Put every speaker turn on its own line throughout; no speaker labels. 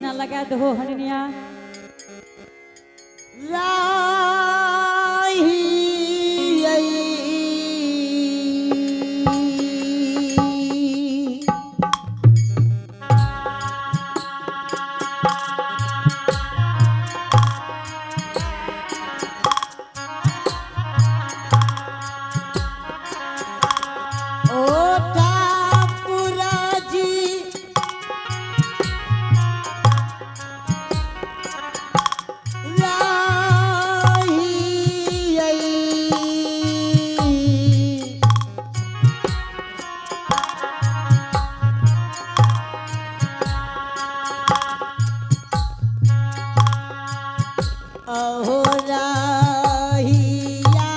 ना लगा दो हरनिया।
राही ओ ठाकुरा जी राही। अहो राहिया।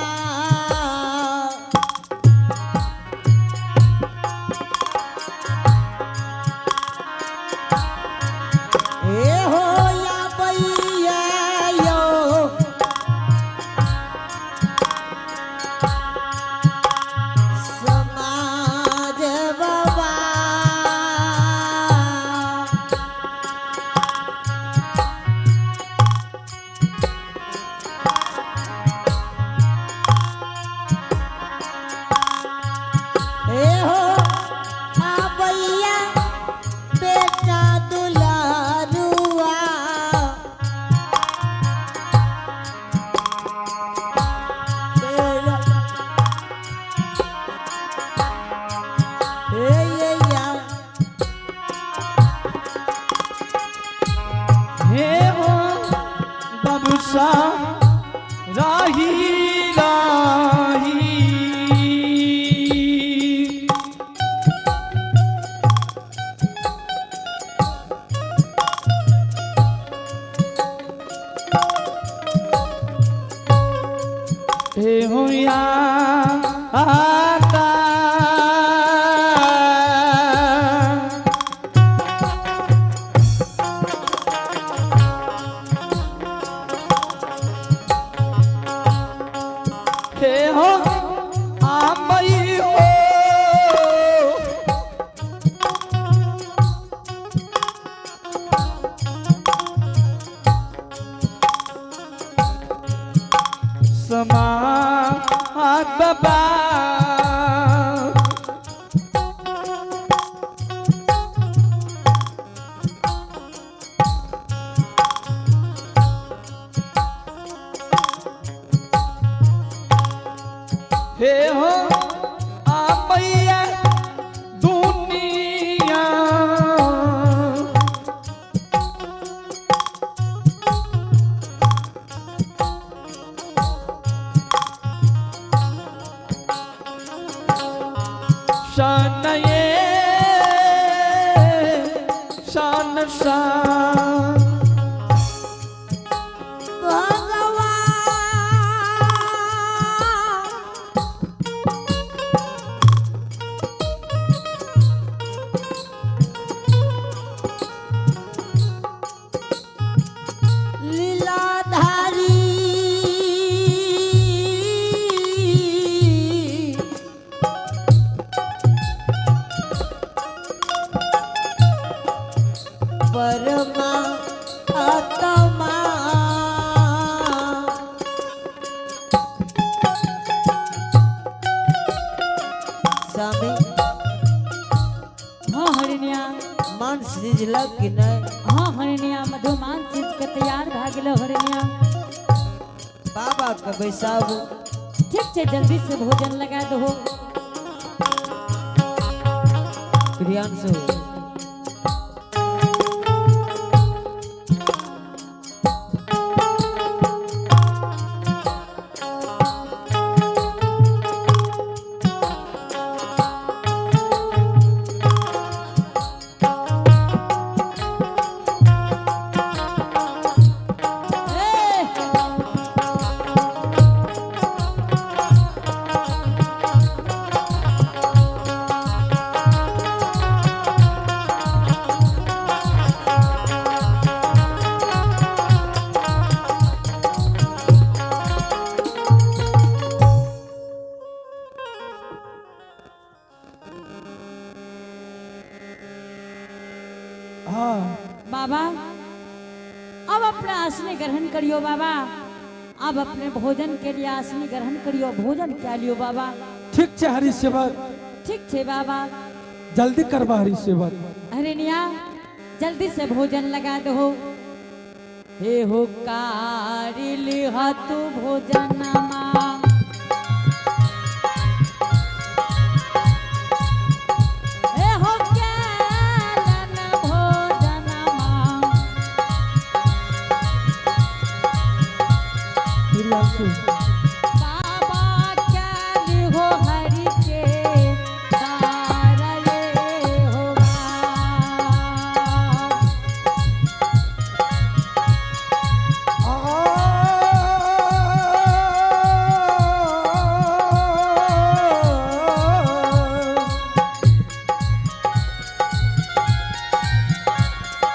ए हो या बैया यो समाज बाबा। ए हो आबैया बेटा दुलारुआ। बेटा ए ये या।
हे हो बबुसा राही राही। हे हो या आता। हे हो आमई हो। समात बाबा। हे हो आमैया दुनिया। शान ये शान शान।
भगवान लीलाधारी परमा आत्मा। स्वामी।
हाँ हरनिया।
मांस सिझलक कि नहीं?
हाँ हरनिया, मधुमान सीज के तैयार भए गेलो हरनिया।
बाबा के बैसाबू।
ठीक छै, जल्दी से भोजन लगा दहो।
प्रियांशु।
ए!
ओ
बाबा, अब अपना आसनी ग्रहण करियो बाबा। अब अपने भोजन के लिए आसनी ग्रहण करियो, भोजन क्या लियो बाबा।
ठीक छै हरि सेवक।
ठीक छै बाबा।
जल्दी करबा हरि सेवक।
हरिनिया जल्दी से भोजन लगा दो। हे हो कारिल हतु भोजनमा, हे हो केलन भोजनमा।
प्रियांशु
बाबा कैल हो हरि के तारले हो बा।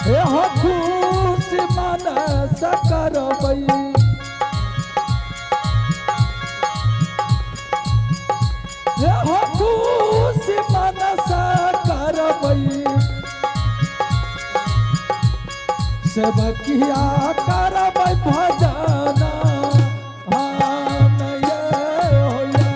हे हो खुश मन सकरबै, हे हो खुश मन सकरबै, सेवकिया करबै भजन हम ये होया।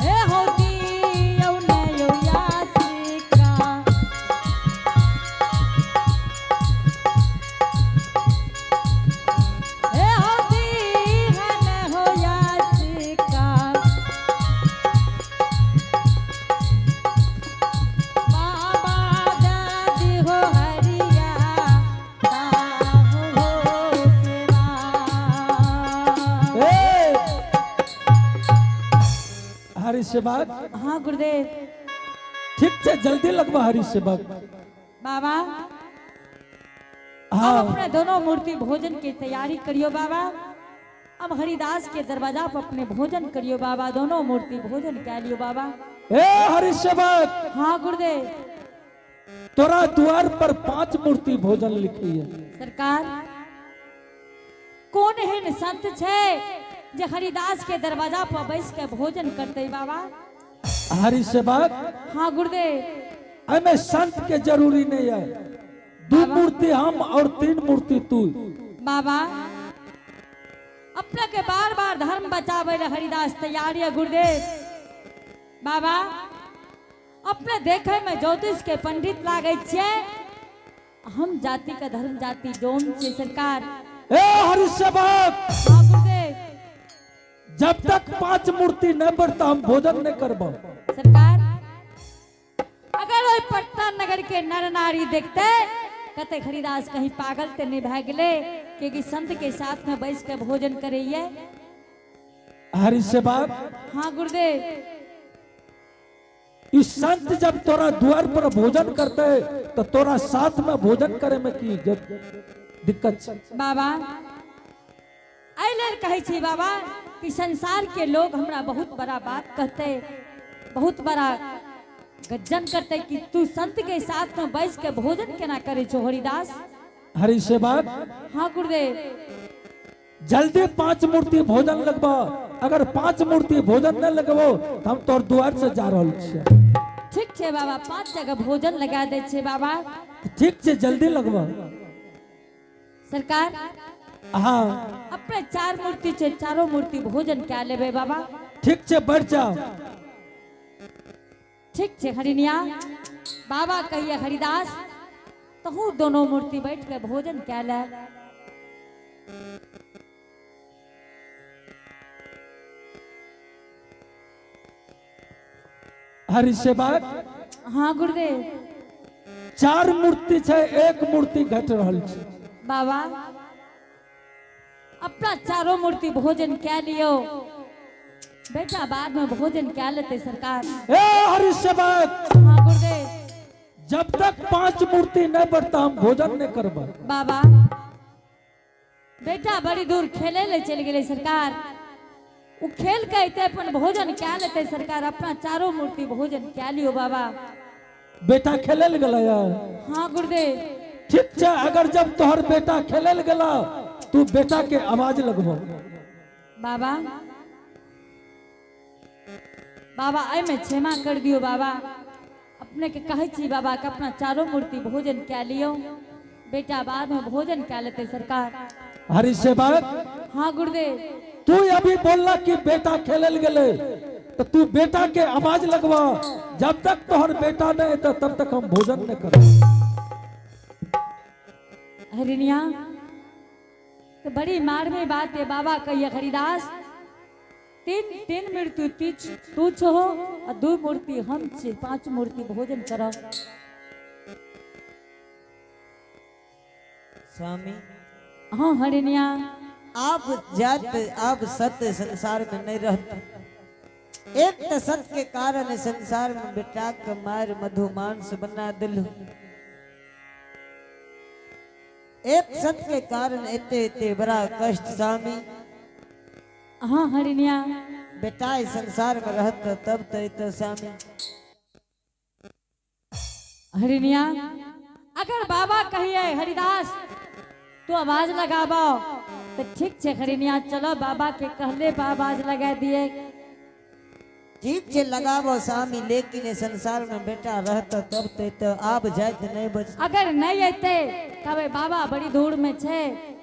हे हो दियौ नयौ यासिका, हे हो दीहन हो यासिका। बाबा दादी हो हरिया बाबू हो सेवा।
ए हरि सेवक।
हाँ गुरुदेव।
ठीक छै, जल्दी लगबा हरि सेवक।
बाबा, अब
हाँ
अपने दोनों मूर्ति भोजन की तैयारी करियो बाबा। अब हरिदास के दरवाजा पर अपने भोजन करियो बाबा। दोनों मूर्ति भोजन क्या लियो बाबा।
ए हरि सेवक।
हाँ गुरुदेव।
तोरा द्वार पर 5 मूर्ति भोजन लिखी है।
सरकार, कौन एहन संत छै जे हरिदास के दरवाजा पर बैस के भोजन करते बाबा?
हरि सेवक।
हाँ गुरुदेव।
एमे संत के जरूरी नहीं है। 2 मूर्ति हम और 3 मूर्ति तू।
बाबा, अपना के बार बार धर्म बचावे ले हरिदास तैयार है गुरुदेव। बाबा, अपने देखे में ज्योतिष के पंडित लागे छे, हम जाति का धर्म जाति डोम छे सरकार।
ए हरि सेवक।
हाँ गुरुदेव।
जब तक 5 मूर्ति न बढ़ता हम भोजन नहीं करबो।
सरकार, अगर ओई पटना नगर के नर नारी देखते कते हरिदास कहीं पागल ते नहीं भए गेले, क्योंकि संत के साथ में बैस के भोजन करैये।
हरि सेवक।
हाँ गुरुदेव।
इस संत जब तोरा द्वार पर भोजन करते तो तोरा साथ में भोजन करे में की दिक्कत छै?
बाबा, एहि लेल कहै छी बाबा कि संसार के लोग हमरा बहुत बड़ा बात कहते, बहुत बड़ा गज्जन करते कि तू संत के साथ में बैस के भोजन केना करे छो हरिदास।
हरि सेवक।
हाँ गुरुदेव।
जल्दी 5 मूर्ति भोजन लगबो। अगर 5 मूर्ति भोजन न लगबो तो हम तोर द्वार से जा रहल छियै।
ठीक छै बाबा, 5 जगह भोजन लगा दे छे बाबा।
ठीक छै, जल्दी लगबो।
सरकार,
हाँ।
अपने 4 मूर्ति छे, चारों मूर्ति भोजन क्या लेबे बाबा।
ठीक छै, बैठ जाओ।
ठीक छै हरिनिया। बाबा कहिए हरिदास तहु दोनों मूर्ति बैठ के भोजन क्या ले।
हरि सेवक।
हाँ गुरुदेव।
4 मूर्ति छै, 1 मूर्ति घट रहल छै।
बाबा, अपना चारों मूर्ति भोजन क्या लियो बेटा, बाद में भोजन क्या लेते सरकार।
ए हरि सेवक।
हाँ गुरुदेव।
जब तक 5 मूर्ति नहीं बढ़ता हम भोजन नहीं करब।
बाबा, बेटा बड़ी दूर खेले ले चल गए सरकार, वो खेल के अते अपन भोजन क्या लेते सरकार। अपना चारों मूर्ति भोजन क्या लियो बाबा।
बेटा खेले ले गेलै?
हाँ गुरुदेव।
ठीक छै, अगर जब तोहर बेटा खेले ले गेला तू बेटा के आवाज लगबो।
बाबा बाबा एहिमे क्षमा कर दियो बाबा। अपने के कहै छी बाबा के अपना चारो मूर्ति भोजन कए लियो, बेटा बाद में भोजन कए लेते सरकार।
हरि सेवक।
हाँ गुरुदेव।
तू अभी बोलला कि बेटा खेलल गेले, तो तू बेटा के आवाज लगवा, जब तक तोहर बेटा नहीं एतै तब तक हम भोजन नहीं करब।
हरिणिया तो बड़ी मारवे बात है बाबा कहिए हरिदास, तीन तीन मृत्यु तू छो और दू मूर्ति हम छे, 5 मूर्ति भोजन करो।
स्वामी।
हाँ हरिणिया।
आप जात आप सत्य संसार में नहीं रहते, एक तो सत्य के कारण संसार में बेटा के मार मधुमांस बना दिलु, एक सत्य के कारण इतने इतने बड़ा कष्ट स्वामी।
हाँ हरिणिया।
बेटा इस संसार में रहता तब तो इतना स्वामी।
हरिणिया अगर बाबा कहिए हरिदास तू आवाज लगाबो तो ठीक छे हरिणिया, चलो बाबा के कहले पर आवाज लगा दिए।
ठीक छे लगाबो स्वामी, लेकिन संसार में बेटा रहता तब तो तो आप जात नहीं बच।
अगर नहीं अते तब बाबा बड़ी दूर में छे,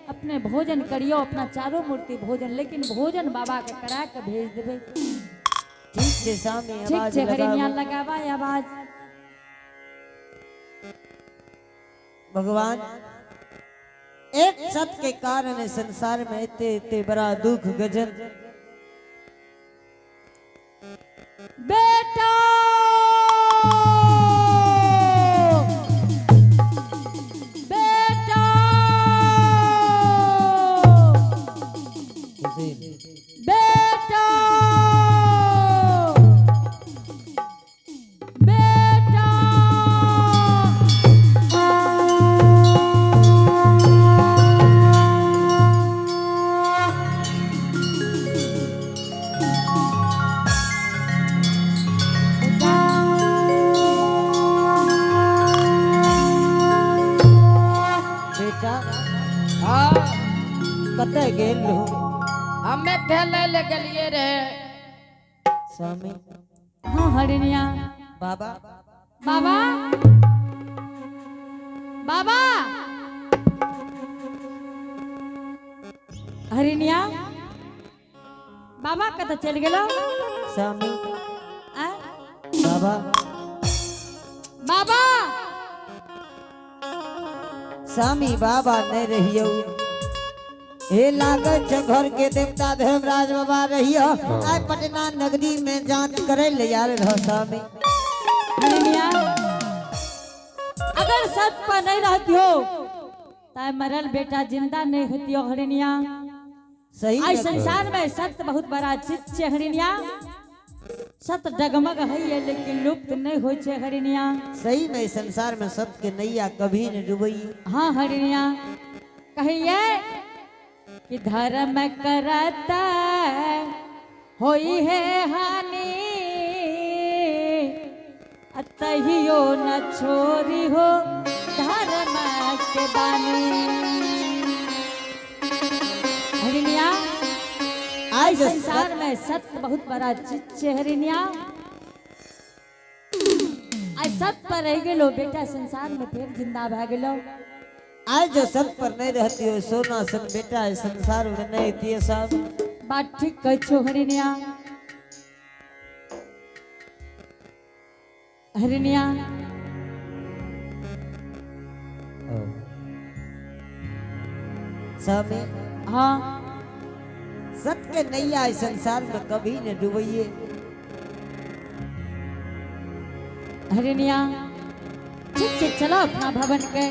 अपने भोजन करियो अपना चारों मूर्ति भोजन, लेकिन भोजन बाबा के करा के भेज देबे।
ठीक छे स्वामी,
ठीक छे हरिणिया लगाबा आवाज।
भगवान एक सत के कारण संसार में इतने इतने बड़ा दुख गजन।
बेटा बेटा बेटा बेटा।
बेटा
हाँ
कतऽ गेल रहू?
हमें खेले ले गेलिए रहे
स्वामी।
हाँ हरिणिया।
बाबा
बाबा बाबा हरिणिया बाबा कतऽ चलि गेलो?
स्वामी।
आँय?
बाबा
बाबा
स्वामी बाबा नहीं रहियो, हे लागत छो घर के देवता धर्मराज बाबा रहियो, आइ पटना नगरी में जांच करे ले यार रहो स्वामी।
हरिणिया अगर सत पर नहीं रहती हो ताय मरल बेटा जिंदा नहीं होती हो हरिणिया।
सही
आई
में
संसार में सत्य बहुत बड़ा चीज छे हरिणिया, सत्य डगमग है लेकिन लुप्त नहीं हो छे हरिणिया।
सही में संसार में सत्य के नैया कभी न डूबई।
हाँ हरिणिया कहिए कि धर्म करता होई है हानि, अतहियो न छोरी हो धर्म के बानी। हरिणिया
आई
संसार में सत्य बहुत बड़ा चीज छे हरिणिया, आई सत्य पर रह गेलो बेटा संसार में फिर जिंदा भए गेलो।
आज जो सत्य पर नहीं रहती हो सोना सन बेटा है संसार में नहीं होती है साहब।
बात ठीक कहै छो हरिणिया। हरिणिया
स्वामी।
हाँ
सत्य के नैया इस संसार में कभी न डूबइए।
हरिणिया ठीक छै चलो अपना भवन के।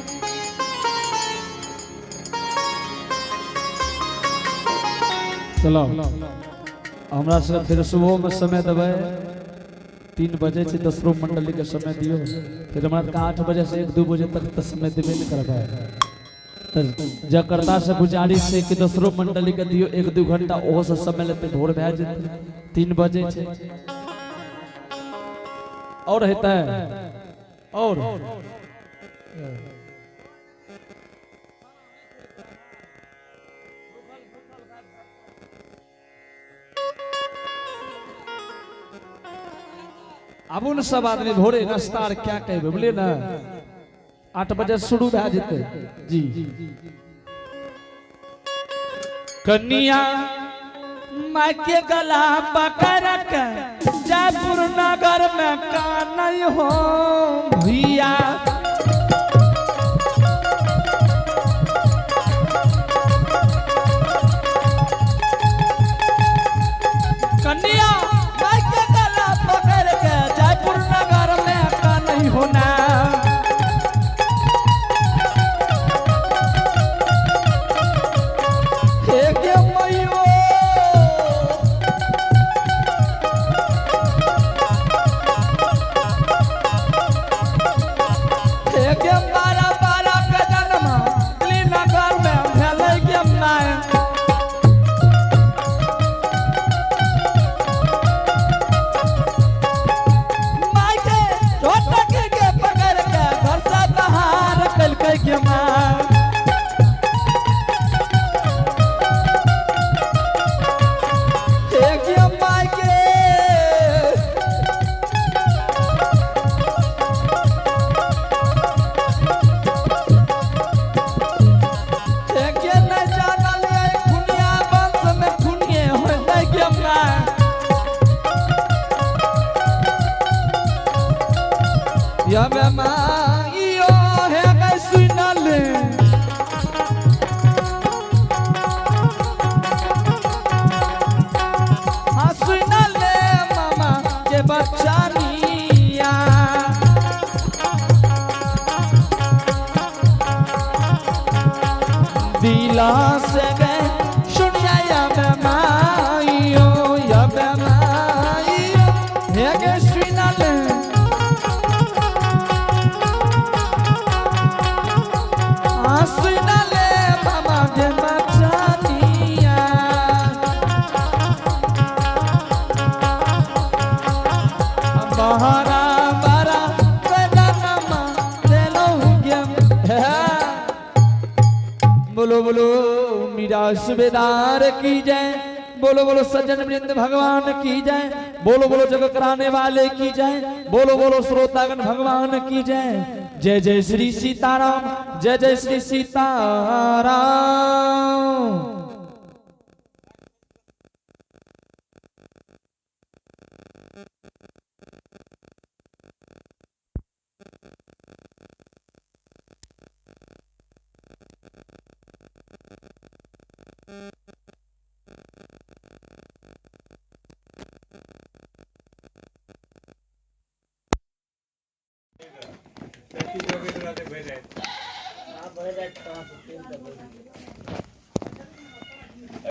चलो हमरा से फिर सुबह में समय देबै, 3 बजे से 10 मंडली के समय दियो, फिर हमरा 8 बजे से 1-2 बजे तक तो समय देबे नहीं करबै। तो जकरता से गुजारिश है कि 10 मंडली के दियो 1-2 घंटा, ओहो से समय लेते भोर भए जेतै, 3 बजे छै और हेतै और आबू ने सब आदमी भोरे नाश्ता आर क्या कहबै बुझलियै ने। 8 बजे शुरू भए जेतै जी। कनिया माय के गला पकड़ के जयपुर नगर में कानई हो भैया। कन्या माय के गला पकड़ के जयपुर नगर में कानई होना। हे गे मैयो हे गे बारा बारा के जन्म दिल्ली नगर में भेलै गे my. My के छोटक के पकड़ के घर से बाहर कलकै गे my. हे गे my के हे गे नहि जानल ये खुनिया वंश में खुनिये होतै गे my. यमे माइयो हे गे सुनल हाँ सुनल मामा के बच्चानिया। दिला से गे सुनिया यमे माइयो यमे माइयो हे गे सुनल सुनले मामा के बचानिया। बहरा बरा बेदनमा देलहुँ गे। बोलो बोलो मीरा सुबेदार की जय, बोलो बोलो सज्जन वृंद भगवान की जय, बोलो बोलो जग कराने वाले की जय, बोलो बोलो श्रोतागण भगवान की जय। जय जय श्री सीताराम, जय जय श्री सीताराम।